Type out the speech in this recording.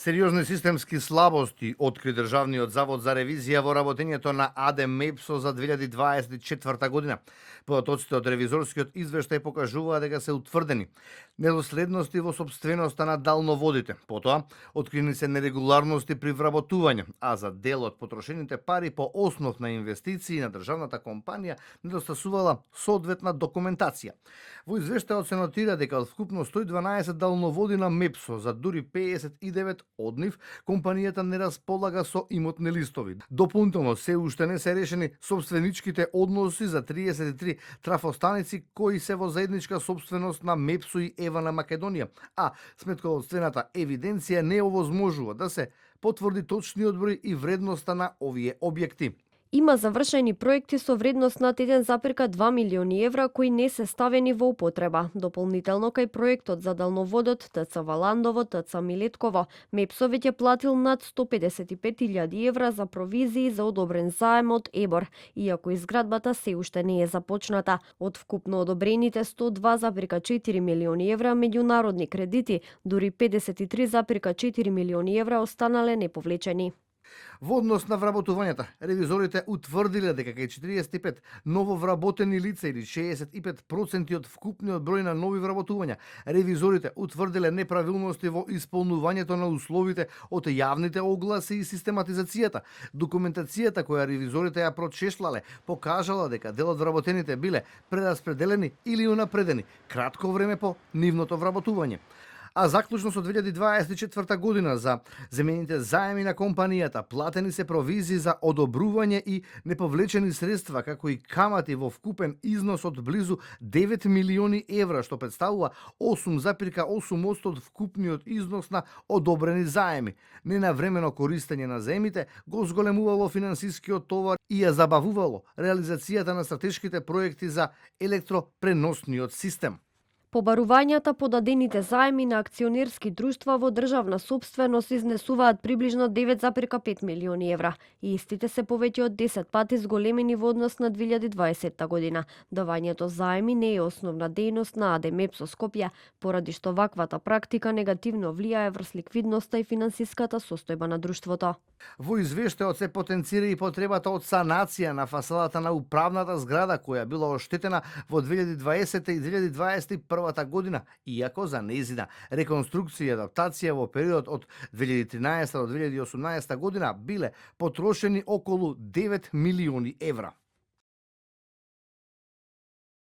Сериозни системски слабости откри Државниот завод за ревизија во работењето на АД МЕПСО за 2024 година. Податоците од ревизорскиот извештај покажуваат дека се утврдени недоследности во сопственоста на далноводите. Потоа, открени се нерегуларности при вработување, а за дел од потрошените пари по основ на инвестиции на државната компанија недостасувала соодветна документација. Во извештајот се нотира дека од вкупно 112 далноводи на МЕПСО за дури 59 од нив, компанијата не располага со имотни листови. Дополнително се уште не се решени собственичките односи за 33 трафостаници кои се во заедничка собственост на МЕПСО и Ева на Македонија, а сметководствената евиденција не овозможува да се потврди точниот број и вредноста на овие објекти. Има завршени проекти со вредност над 1,2 милиони евра кои не се ставени во употреба. Дополнително кај проектот за далноводот ТЦ Валандово, ТЦ Милетково, МЕПСО веќе платил над 155.000 евра за провизии за одобрен заем од ЕБОР, иако изградбата се уште не е започната. Од вкупно одобрените 102,4 милиони евра меѓународни кредити, дури 53,4 милиони евра останале неповлечени. Во однос на вработувањата, ревизорите утврдиле дека кај 45 ново вработени лица или 65% од вкупниот број на нови вработувања, ревизорите утврдиле неправилности во исполнувањето на условите од јавните огласи и систематизацијата. Документацијата која ревизорите ја прочешлале покажала дека дел од вработените биле прераспределени или унапредени кратко време по нивното вработување. А заклучно со 2024 година за земените заеми на компанијата платени се провизии за одобрување и неповлечени средства, како и камати во вкупен износ од близу 9 милиони евра, што представува 8,8% од вкупниот износ на одобрени заеми. Ненавремено користење на земите го зголемувало финансискиот товар и ја забавувало реализацијата на стратешките проекти за електропреносниот систем. Побарувањата по дадените заеми на акционерски друштва во државна собственост изнесуваат приближно 9,5 милиони евра и истите се повеќе од 10 пати зголемени во однос на 2020 година. Давањето заеми не е основна дејност на АД МЕПСО Скопје, поради што ваквата практика негативно влијае врз ликвидноста и финансиската состојба на друштвото. Во извештајот се потенцира и потребата од санација на фасадата на управната зграда која била оштетена во 2020 и 2021 година, иако за нејзина реконструкција и адаптација во период од 2013 до 2018 година биле потрошени околу 9 милиони евра.